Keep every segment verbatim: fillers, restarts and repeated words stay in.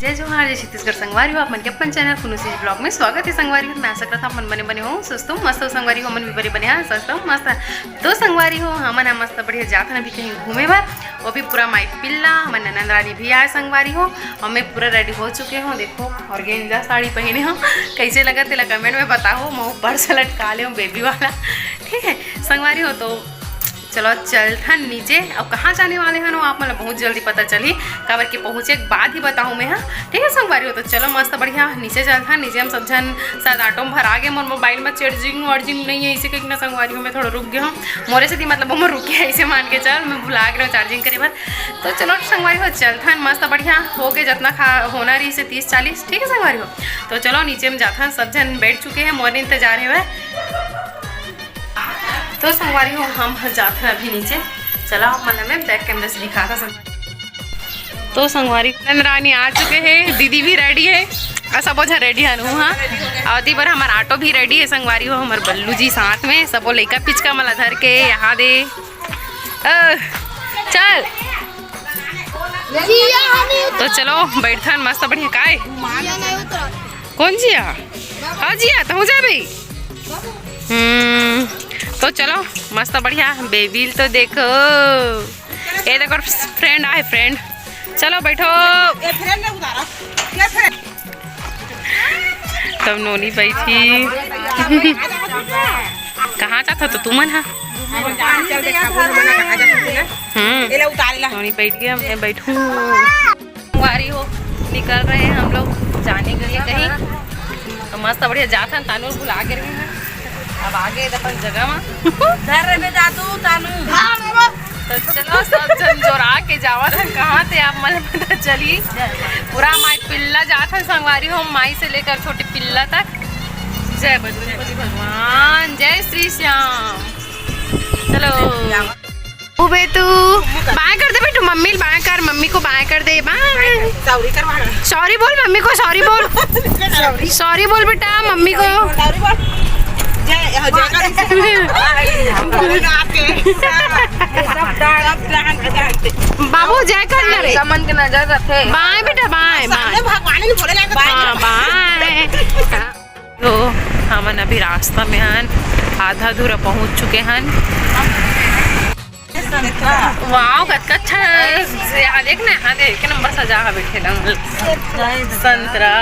जय जोहार, जय छत्तीसगढ़ संगवारी हो, आप मन के अपन चैनल कुनुसी ब्लॉग में स्वागत है संगवारी हो। मैं आशा करता हूँ आप मन बने बने हो, स्वस्थ हो, मस्त हो संगवारी हो, हमन भी बने बने हैं, स्वस्थ हो, मस्त। तो संगवारी हो, हमन ह मस्त बढ़िया जाथन अभी कहीं घूमे बर, वो भी पूरा माई पिल्ला, हमर ननद रानी भी आए संगवारी हो, और मैं पूरा रेडी हो चुके हूँ। देखो, ऑर्गेन्जा साड़ी पहने हूँ, कैसे लगा तेला कमेंट में बताओ, मैं ऊपर से लटका ले हूँ बेबी वाला, ठीक है संगवारी हो। तो चलो चलथन नीचे। अब कहाँ जाने वाले हन, वो आप मन ल बहुत जल्दी पता चलही, काबर के पहुँचे के बाद ही बताहूँ मैं, हाँ, ठीक है संगवारी हो। तो चलो मस्त बढ़िया नीचे चलथन। नीचे हम सब झन शायद ऑटो में भरा गे, मोर मोबाइल में चार्जिंग वार्जिंग नहीं है, इसे कहीं ना संगवारी हो, मैं थोड़ा रुक गया हूँ। मोरे से दी मतलब वो रुके है, इसे मान के चल, मैं भुला गे हूँ चार्जिंग करे बर। तो चलो संगवारी हो, चलथन मस्त बढ़िया हो गए, जितना खा होना रही से तीस चालीस, ठीक है संगवारी हो। तो चलो नीचे में जाथन, सब झन बैठ चुके हैं, मोर इंतजार है। तो संगवारी हो, हम ह जात हन अभी नीचे। चला, आप मन ल मैं बैक कैमरा से दिखात हँव संगवारी। तो संगवारी, नंद रानी आ चुके हैं, दीदी भी रेडी है, और सबो झन रेडी हन, हाँ। और ओती बर हमर ऑटो भी रेडी है संगवारी हो, हमर बल्लू जी साथ में, सबो लइका पिचका मन ल धर के यहाँ दे। अ, चल। तो चलो, बैठन मस्त बढ़िया। काय? कौन जिया? हाँ जिया, तहूँ जाबे। हम्म, तो चलो, मस्त बढ़िया। बेबी ल तो देखो, ये देखो, फ्रेंड आए, फ्रेंड। चलो बैठो। तब नोनी बैठी। कहाँ जात हो तो तुमन हा? हम्म, नोनी बैठ गया, मैं बैठूँ। संगवारी हो, निकल रहे हैं हम लोग जाने के लिए कहीं। तो मस्त बढ़िया जात हन, तानू भुला के रहे हैं। अब आगे अपन जगह में घर में जातू तानू। तो चलो, सब झन जोरा के जावत हन। कहाँ थे आप, मन पता चली। पूरा माई पिल्ला जात हन संगवारी हो, माई से लेकर छोटे पिल्ला तक। जय बजरंग बली भगवान, जय श्री श्याम। चलो। उबे तू बाय कर दे बेटू, मम्मी बाय कर, मम्मी को बाय कर दे, बाय। सॉरी बोल मम्मी को, सॉरी बोल। सॉरी बोल बेटा मम्मी को। बाबू जय कर ना रे। समन के नजर रखे। बाय बेटा, बाय, बाय। भगवान ने बोले ना, बाय। हाँ, बाय। तो हमन अभी रास्ता में हन, आधा अधूरा पहुंच चुके हन। वाओ, कतका अच्छा है। यहाँ देख ना, यहाँ देख, एक नंबर सजा है बैठे ला। संतरा।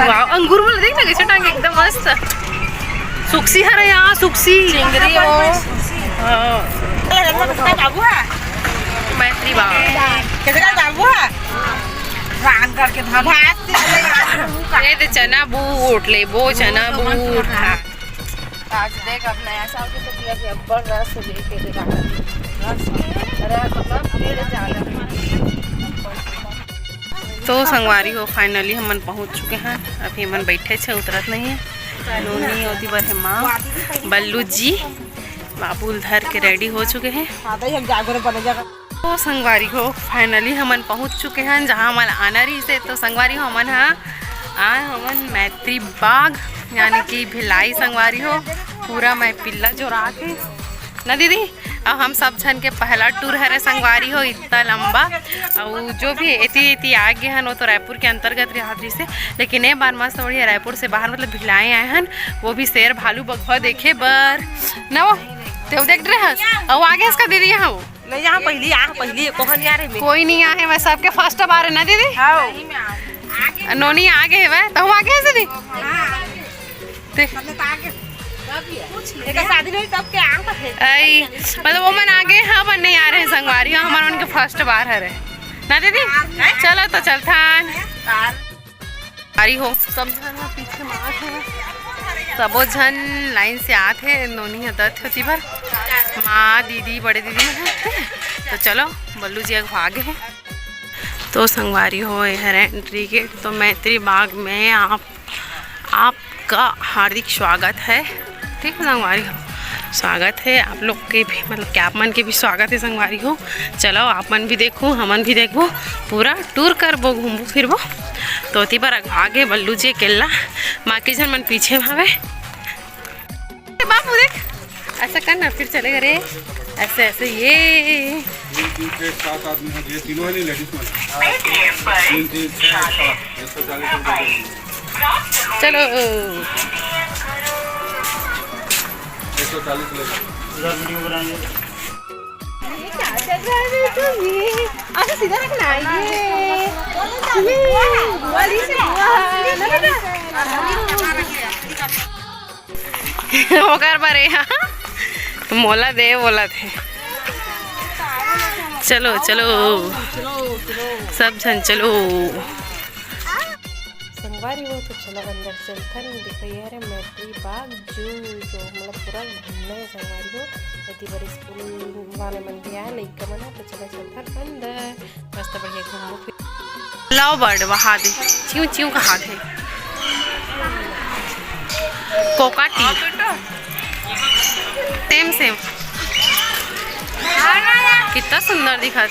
वाओ, अंगूर वाला देख ना, कैसे टांगे, एकदम मस्त। सुक्सी हरे यहाँ, सुक्सी। चिंगरी हो। हाँ। बाबू है। मैत्री बाग। कैसे का बाबू है? रांध करके भात। ये दे चना बूट ले, वो चना बूट खा। आज देख, अब नया साल के तो दिया भी अब्बड़ रस लेके दे रहा है। रस, मतलब, भीड़ ज्यादा है। तो संगवारी हो, finally हमन पहुंच चुके हैं। अभी हमन बैठे छे, उतरत नहीं है। नोनी ओती बर है माँ, बल्लू जी, बाबू ल धर के ready हो चुके हैं। तो संगवारी हो, finally हमन पहुंच चुके हैं, जहां हमन आना रहिस हे। तो संगवारी हो, हमन हा आए हमन मैत्री बाग, यानी कि भिलाई संगवारी हो, पूरा मैं पिल्ला जोरा के ना दीदी। अब हम सब झन के पहला tour हरे संगवारी हो, इतना लंबा। और जो भी एती एती आ गए हन, वो तो रायपुर के अंतर्गत रहा जैसे, लेकिन ए बार मस्त बढ़िया रायपुर से बाहर, मतलब भिलाई आए हन, वो भी शेर भालू बघवा देखे बर ना। वो तेव देख रहे हस, और आगे इसका दीदी यहाँ वो नहीं, यहाँ पहली, यहाँ पहली, कोहन यार है। कोई नहीं आए, मैं सबके first बार है ना दीदी? हाँ। नोनी आगे है वह, तो हम आगे हैं दीदी? देख। एकर शादी नहीं तब के आम का फेंक। आई, मतलब वो मन आगे, हम मन नहीं आ रहे हैं संगवारी, हमर मन के first बार हरे ना दीदी। चलो तो चलथन। अरे हो, सब झन ह पीछे मार है, सबो झन line से आत हे, नोनी ह दत होती बर, माँ, दीदी, बड़े दीदी मन ह। तो चलो, बल्लू जी अगवा गे हे। तो संगवारी हो, ये हरे entry gate। तो मैत्री बाग में आप, आपका हार्दिक स्वागत है। ठीक है संगवारी हो, स्वागत है आप लोग के भी, मतलब कि आप मन के भी स्वागत है संगवारी हो। चलो आप मन भी देखू, हमन भी देखबो, पूरा tour करबो, घूमबो फिरबो। तो ओती बर आगे बल्लू जी अकेला, बाकी झन मन पीछे भावे। बाबू देख, ऐसा कर ना, फिर चले रे। ऐसे ऐसे ये तीन, तीन, छः, सात आदमी हो, ये तीनों है नहीं, लेडीज में। तीन, तीन, छः, सात, एक सौ चालीस रुपये। चलो। एक सौ चालीस ले लो। ये क्या चल रहा है बेटा? ये आगे सीधा रखना है। ये, ये वाली से हुआ है ना बेटा? ओकर बरे, हाँ। मोला दे बोला थे। चलो, चलो, सब झन चलो। संगवारी हो तो चलो अंदर चलथन। देखो, ये हरे मैत्री बाग जू, जो मतलब पूरा घूमना है संगवारी हो। एती बर स्कूल वाले मन भी आए, लइका मन आए, तो चलो चलथन अंदर। मस्त बढ़िया घूमबो फिर। लव बर्ड वहा दे, चिंव चिंव कहा दे। कोका टी। Same same. कितना सुंदर दिखत।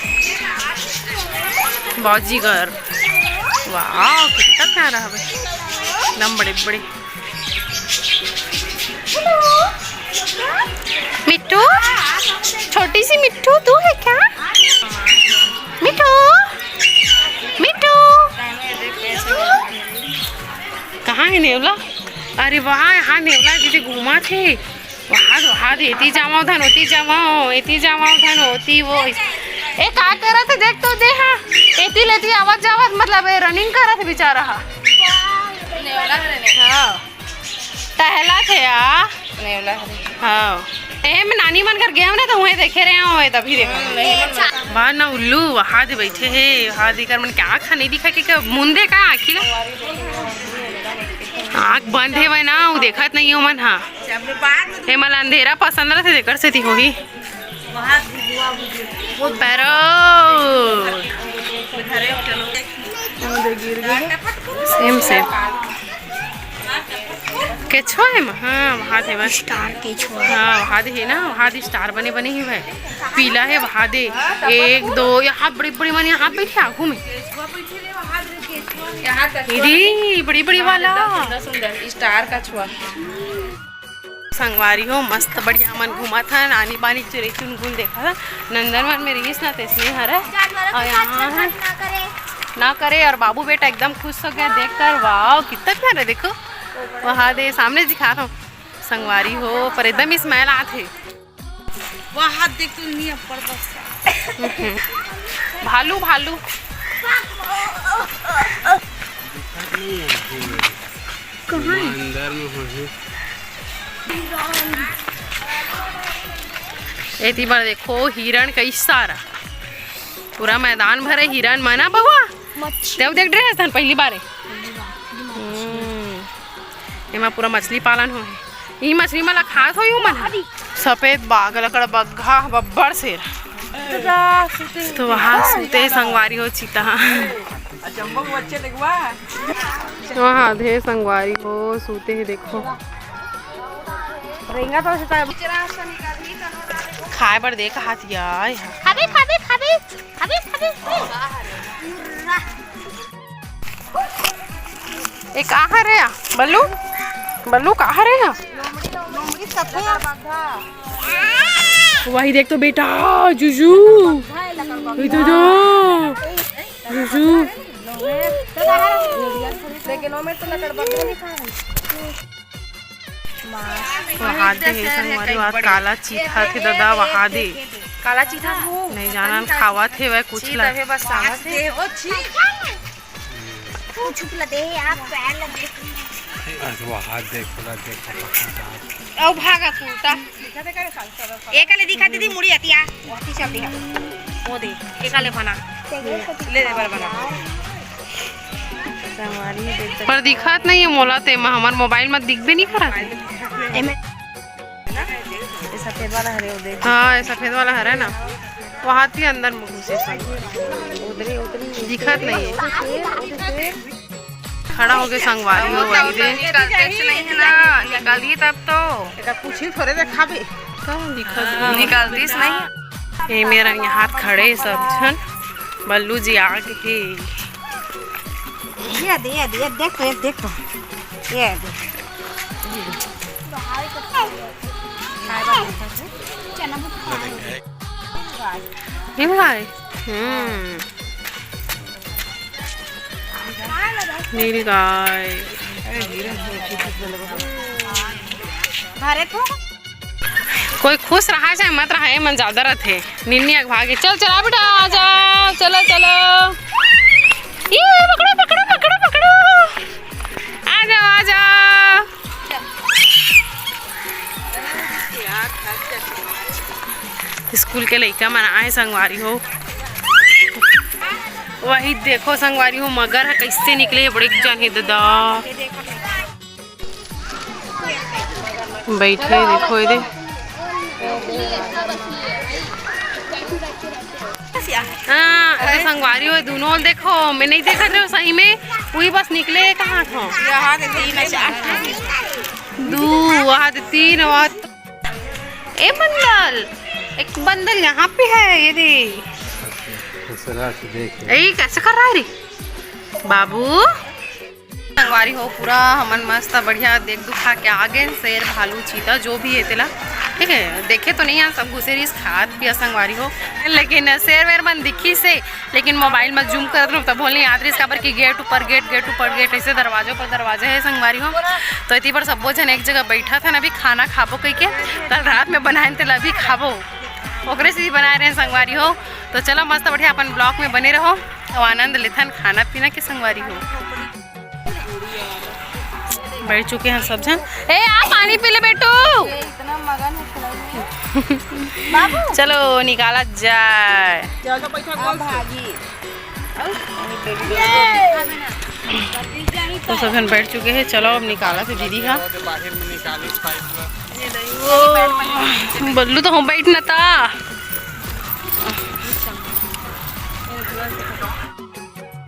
बाजीगर। वाह, कितना प्यारा हवे। एकदम बड़े बड़े। मिट्टू, छोटी सी मिट्टू तू है क्या? मिट्टू, मिट्टू। कहाँ है नेवला? अरे वाह, यहाँ नेवला दीदी घूमा थे। वहाँ, वहाँ दे, एती जावव धन, ओती जावव, एती जावव धन, ओती वो। ए, का करत हे? देख तो दे, हाँ। एती लेती आवत जावत, मतलब, ए, रनिंग करत हे बेचारा, हाँ। नेवला हरे ने। हाँ। टहलत हे या। नेवला हरे। हाँ। ए, मैं नानी मन घर गए हूँ ना, तो वहीं देखे रहे हूँ, तभी देखा। हम्म, नहीं मन बाहर ना उल्लू, वहाँ दे बैठे हे, वहाँ देकर मन क्या आँख नहीं दिखा के, क्या मुंदे का आँखी ला? आँख बंद हे वह ना, वो देखत नहीं हो मन, हाँ। एमन ला अंधेरा पसंद रथे, तेकर सेती होही। पैरोट। सेम सेम। केछवा हे मा? हाँ, वहा दे बस। स्टार केछवा। हाँ, वहा दे हे ना, वहा दे स्टार बने बने ही है। पीला हे, वहा दे। एक, दो, यहाँ बड़े बड़े मन यहाँ बैठे आगू में। यहाँ तक दीदी, बड़ी बड़ी वाला। सुंदर, सुंदर, सुंदर, स्टार कछुआ। संगवारी हो, मस्त बढ़िया मन घूमत हन, आनी बानी चिरई चुनगुन देखत हन। नंदनवन में रहिस ना, तइसने हरय। जानवरों के और साथ यहाँ छेड़खानी ना करे। ना करे, और बाबू बेटा एकदम खुश हो गया देखकर। वाओ, कितना प्यारा, देखो, वहा दे सामने दिखा रहा हूँ। संगवारी हो, पर एकदम smell आत हे। वहा देख तो नहीं, अब्बड़ बस। भालू, भालू। कहाँ है? अंदर में होही। एती बर देखो, हिरण कई सारा, पूरा मैदान भरे हिरण मन ना बउआ। मच्छी। तें देख डरे हस पहली बार? हम्म। एमा पूरा मछली पालन होहे। ई मछली मन ला खात होही उमन ह। सफेद बाघ, लकड़बग्घा, बब्बर शेर। तो वहाँ सूते संगवारी हो चीता। वहाँ दे संगवारी हो सूते हे, देखो। रेंगा तो खाए बर दे कहात या। खाबे, खाबे, खाबे। अबे, अबे, अबे। ए, का हरे या? बल्लू? बल्लू, का हरे या? वही देख तो बेटा, जुजू। ए, जुजू। जुजू। लेकिन ओमे तो लकड़बग्घा लिखा है। वहा दे हे संगवारी, वहा काला चीथा थे ददा, वहा दे। काला चीथा हो। नहीं जानन, खावत हे वह कुछ ला। तबे बस आवत हे। ओ छी। कुछ ला दे, आप पैर ला दे। अरे वहा देख, वहा देख। ओ भागा तू ता। एक ले दिखा दीदी, मुड़ी अतिया। वहा पीछे दिखा। वो दे, एक ले बना। ले दे बर बना। पर दिखत नहीं है मोला ते मा, हमर मोबाइल में दिखबे नहीं करत। एमे ये सफेद वाला हरे, वो देख। हाँ, ये सफेद वाला हरे ना, वहाँ ती अंदर में घुसे सब। उधरे, उधरे। दिखत नहीं है। खड़ा हो गए संगवारी हो, वही दे। निकलतीस नहीं है ना, निकलही तब तो। एकर पूछी थोड़े देखाबे। का दिखत नहीं। निकलतीस नहीं। ये मेरा यहाँ खड़े सब झन, बल्लू जी आ गए। ये दे, ये दे, ये देख तो, ये देख तो, ये दे। नील गाय। हम्म। नील गाय। कोई खुश रहा चाहे मत रहा, ये मन ज्यादा रहते। निन्नी अगवा गे। चल, चला बेटा, आ जाओ, चलो, चलो। ये पकड़ो, पकड़ो, पकड़ो, पकड़ो। आ जाओ, आ जाओ। स्कूल के लइका मन आए संगवारी हो। वही देखो संगवारी हो, मगर ह कइसे निकले हे, बड़े जान हे ददा। बइठे देखो एदे। हाँ, अरे संगवारी हो, दोनों देखो, मैं नहीं देखत रहे सही में, वही बस निकले कहाँ था। यहाँ देखो, तीन है, चार। दो, वहाँ दे तीन, वहाँ ए बंदल, एक बंदल यहाँ पे है, ये दे। दूसरा से देख। ए, कैसे कर रहा है रे बाबू? संगवारी हो, पूरा हमन मस्त बढ़िया देख दुखा के आ गए। शेर, भालू, चीता जो भी है तेला, ठीक है, देखे तो नहीं है, सब घुसे रहिस खात पिया संगवारी हो, लेकिन शेर वेर मन दिखी से लेकिन मोबाइल में जूम करत रहूं, तब बोल नहीं याद रहिस, काबर कि गेट ऊपर गेट, गेट ऊपर गेट, ऐसे दरवाजे पर दरवाजे है संगवारी हो। तो इतनी पर सब्बो झन एक जगह बैठा था ना, अभी खाना खाबो कह के, कल रात में बनाए तेला अभी खाबो, ओकरे से ही बनाए रहे संगवारी हो। तो चलो मस्त बढ़िया अपन ब्लॉग में बने रहो और आनंद लेथन खाना पीना के संगवारी हो। बैठ चुके हैं सब झन। ए, आ पानी पी ले बेटू। इतना मगन है खिलौने में। बाबू। चलो निकाला जाए। चल तो पैसा अब बोल। भागी। तो सब झन बैठ चुके हैं। चलो अब निकाला से दीदी का। ओ, बल्लू तो हम बैठना था।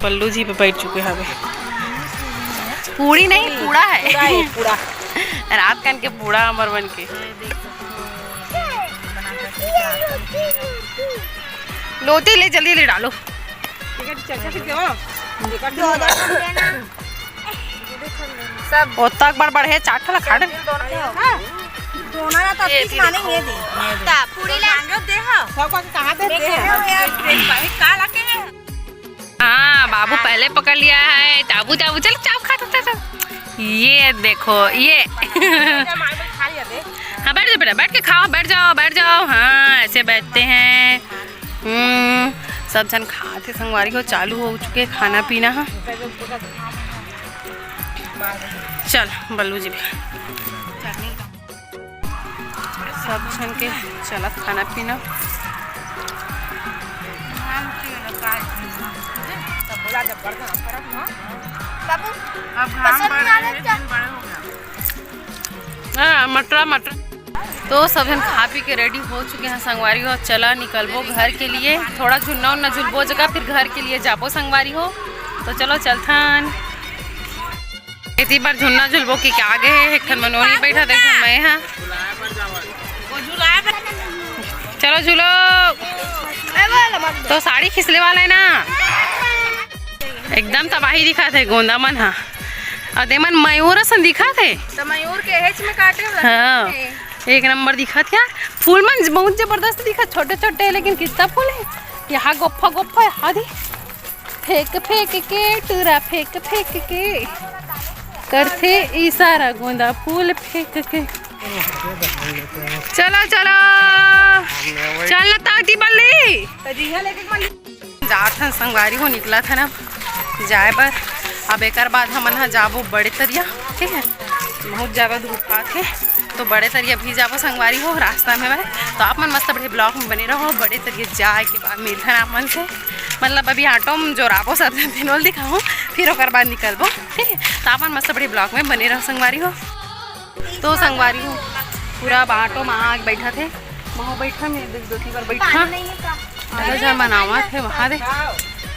पल्लू जी पे बैठ चुके हवे। पूड़ी नहीं, पूड़ा है। पूड़ा है, पूड़ा। रात कन के पूड़ा अमर बन के। लोती ले, जल्दी ले डालो। सब ओतक बड़ बड़ है, चार ठला खा डे। दोनों ना तो ये तीस दे माने देखो। ये दे। ता पूड़ी ला। मांगो दे हो। सब को कहाँ दे दे हो? का लाके है? हाँ, बाबू पहले पकड़ लिया है। ताबू, ताबू, चलो, चाप खा, खा, खा, खा। ये देखो, ये। हाँ, बैठ जाओ बेटा, बैठ के खाओ, बैठ जाओ, बैठ जाओ। हाँ, ऐसे बैठते हैं। हम्म, सब झन खात हे संगवारी हो, चालू हो चुके खाना पीना ह। चल, बल्लू जी भी। सब झन के चलत खाना पीना। बाबू, अब घाम पसंद बढ़ नहीं आ रहा रहे, क्या? दिन बड़े हो गया। हाँ, मटरा, मटरा। तो सब झन खा पी के रेडी हो चुके हैं संगवारी हो, चला निकलबो घर के लिए। थोड़ा झुन्ना उन्ना झुलबो जगह, फिर घर के लिए जाबो संगवारी हो। तो चलो चलथन। इतनी बार झुन्ना झुलबो कि क्या आगे है, एक ठन मनोनी बैठा, देख मैं हाँ। चलो झूलो। तो साड़ी खिसले वाला है ना, एकदम तबाही दिखा थे गोंदा मन हा। और देमन मयूर असन दिखा थे। तो मयूर के हेच में काटे वाला हाँ। है। एक नंबर दिखा थे यार, फूल मन बहुत जबरदस्त दिखा, छोटे छोटे लेकिन कितना फूल है। यहाँ गोफा गोफा है, हाँ दी। फेंक फेंक के टूरा फेंक फेंक के करथे इशारा गोंदा फूल फेंक के। चलो चलो, चल न ताती बल्ली। जात हन संगवारी हो, निकलत हन अब जाए बर। अब एकर बाद हमन ह जाबो बड़े तरिया, ठीक है, बहुत ज्यादा धूप आथे। तो बड़े तरिया भी जाबो संगवारी हो रास्ता में। मैं तो आप मन मस्त बढ़िया ब्लॉग में बने रहो। बड़े तरिया जाए के बाद मिलथन आप मन से, मतलब अभी ऑटो में जोराबो सब दिन ओल दिखाऊँ, फिर ओकर बाद निकलबो, ठीक है। तो आप मन मस्त बढ़िया ब्लॉग में बने रहो संगवारी हो। तो संगवारी हो पूरा अब ऑटो में आके बैठा थे, वहाँ बैठा मैं दो, दो तीन बार बैठा। आधा झन बनावत हे वहाँ दे।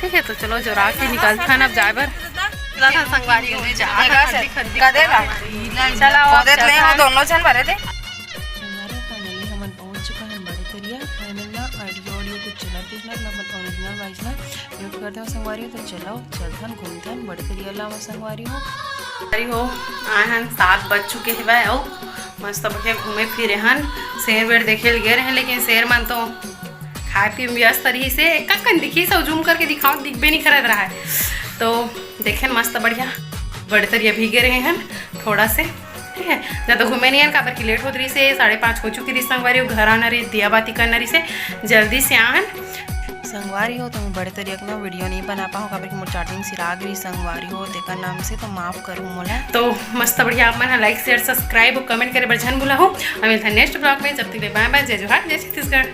ठीक है, तो चलो जोरा के निकलथन अब जाए बर। चला था संगवारी हो, जा था खद्दी खद्दी। कदे ला? चला, वो अब देत ले हो चलथन। दोनों झन भरे दे। संगवारी हो, finally हमन पहुंच चुका हन बड़े तरिया। हमन ना audio audio कुछ चलत दिखला, हमन original voice ना mute कर दे संगवारी हो। तो चलो चलथन घूमथन बड़े तरिया ला संगवारी हो। अरे हो, आए हन, सात बज चुके हवय, अउ मस्त बढ़िया घूमे फिरे हन। शेर वेर देखे ल गे रहे, लेकिन शेर मन तो खाए पिए में व्यस्त रहिस हे, कन दिखिस, अउ जूम करके दिखाओ, दिखबे नहीं करत रहा है। तो देखेन मस्त बढ़िया बड़े तरिया भीगे रहे हन थोड़ा से, ठीक है, ज्यादा घूमे नहीं हन, काबर कि लेट होत रहिस हे, साढ़े पाँच हो चुकी रहिस संगवारी हो, घर आना रहिस, दिया बाती करना रहिस हे, जल्दी से आन। संगवारी हो, तो मैं बड़े तरिया के ना वीडियो नहीं बना पाऊँ, काबर कि मोर चार्जिंग सिरा गे रहिस संगवारी हो, तेकर नाम से तो माफ करू मोला। तो मस्त बढ़िया आप मन ह like, share, subscribe और comment करे बर झन भूला हो। अब मिलता है नेक्स्ट ब्लॉग में, जब तक के लिए बाय बाय, जय जोहार, जय छत्तीसगढ़।